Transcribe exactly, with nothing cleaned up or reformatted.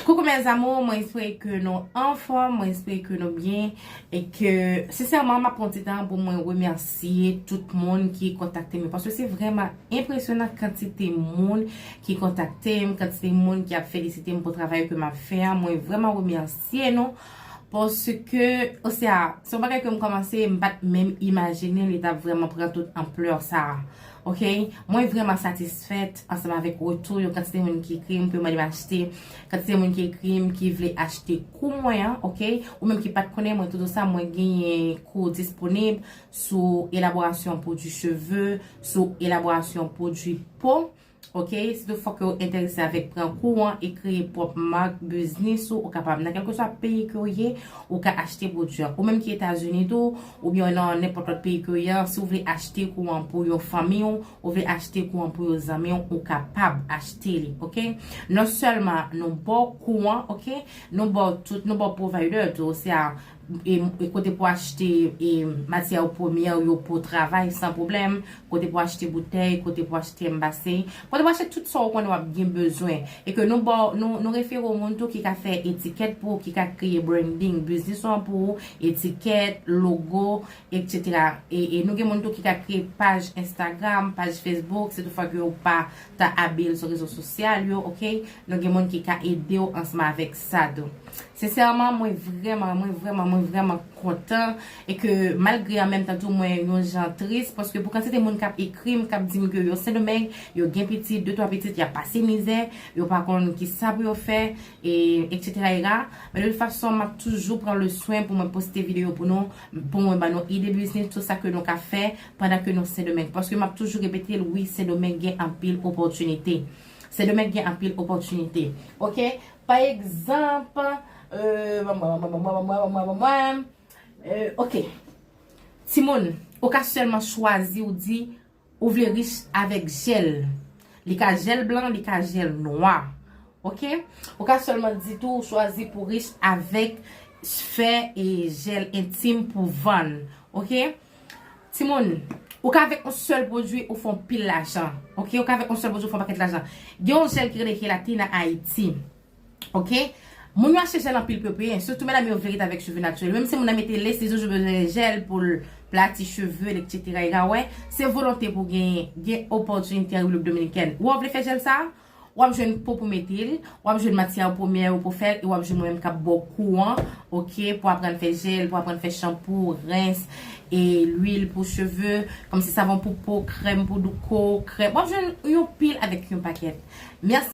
Coucou mes amours, mwen espere ke nou anfòm, mwen espere ke nou byen e ke sensèman m ap pran ti tan pou mwen remèsye tout moun ki kontakte m, paske se vrèman enpresyonan kantite moun ki kontakte m, kantite moun ki ap felisite m pou travay ke m ap fè a. Mwen vrèman remèsye nou paske, osea, se yon bagay ke m kòmanse, m pa t menm imajine li t ap vrèman pran tout anplè sa a. Ok, mwen vrèman satisfèt ansanm avèk retou yo, kantite moun ki ekri m pou yo mande m achte, kantite moun ki ekri m ki vle achte kou mwen an, ok, ou menm ki pa t konnen mwen, tout sa, mwen genyen kou disponib sou elaborasyon pwodui cheve, sou elaborasyon pwodui po. Ok, si tout fwa ke w enterese avèk pran kou an e kreye pwòp mak biznis ou, ou kapab nan kèlkeswa peyi ke w ye, ou ka achte pwodui an. Ou menm ki Etazini tou, oubyen nan nenpòt lòt peyi ke w ye, si w vle achte kou an pou yon fanmi w, ou vle achte kou an pou yon zanmi w, ou kapab achte li, ok? Non sèlman nou ba w kou an, ok? Nou ba w tout, nou ba w provider tou, se a, e, e kote pou achte, e, matyè premyè yo pou travay san pwoblèm, kote pou achte boutèy, kote pou achte enbase, kote pou achte tout sa w konnen w ap gen bezwen. E ke nou ba w, nou, nou refere w moun tou ki ka fè etikèt pou ou, ki ka kreye branding biznis ou an pou ou, etikèt, logo, etsetera. E, e nou gen moun tou ki ka kreye paj Instagram, paj Facebook, si tout fwa ke w pa ta abil sou rezo sosyal yo, ok? Nou gen moun ki ka ede w ansanm avèk sa tou. Sensèman, mwen vrèman, mwen vrèman, mwen vrèman kontan. E ke malgre an menm tan tou mwen yon jan tris, paske pou kantite moun k ap ekri m, k ap di m ke yo Sendomeng, yo gen pitit, de twa pitit, y ap pase mizè, yo pa konn ki sa pou yo fè, e etsetera era. Men de tout fason, m ap toujou pran le swen pou mwen poste videyo pou nou, pou mwen ba nou ide biznis, tout sa ke nou ka fè pandan ke nou Sendomeng. Paske m ap toujou repete l, wi, Sendomeng gen anpil opòtinite. Sendomeng gen anpil opòtinite. Ok? Pa egzanp, euh, euh, ok. Timoun, ou ka sèlman chwazi ou di ou vle rich avèk jèl. Li ka jèl blan, li ka jèl nwa. Ok? Ou ka sèlman di tou ou chwazi pou rich avèk fè e jèl entim pou vann. Ok? Timoun, ou ka avèk yon sèl pwodui ou fè yon pil lajan. Ok? Ou ka avèk yon sèl pwodui ou fè yon pakèt lajan. Gen yon jèl ki rele Gelatin an Ayiti. Ok? Moun yo achte jèl anpil pou yo peye, sitou medam yo vle ret avèk cheve natirèl. Menm si moun nan mete lace, li toujou bezwen jèl pou l plati cheve l, etsetera. E ka wè, se volonte pou gen, gen opòtinite an Repiblik Dominikèn. Ou wè, w vle fè jèl sa? W ap jwenn po pou mete l, w ap jwenn matyè premyè yo pou fè l, e w ap jwenn mwen menm k ap ba w kou an, ok, pou aprann fè jèl, pou aprann fè chanpou, rens, e lwil pou cheve, kòmsi savon pou po, krèm pou douko, krèm. W ap jwenn yon pil avèk yon pakèt. Mèsi.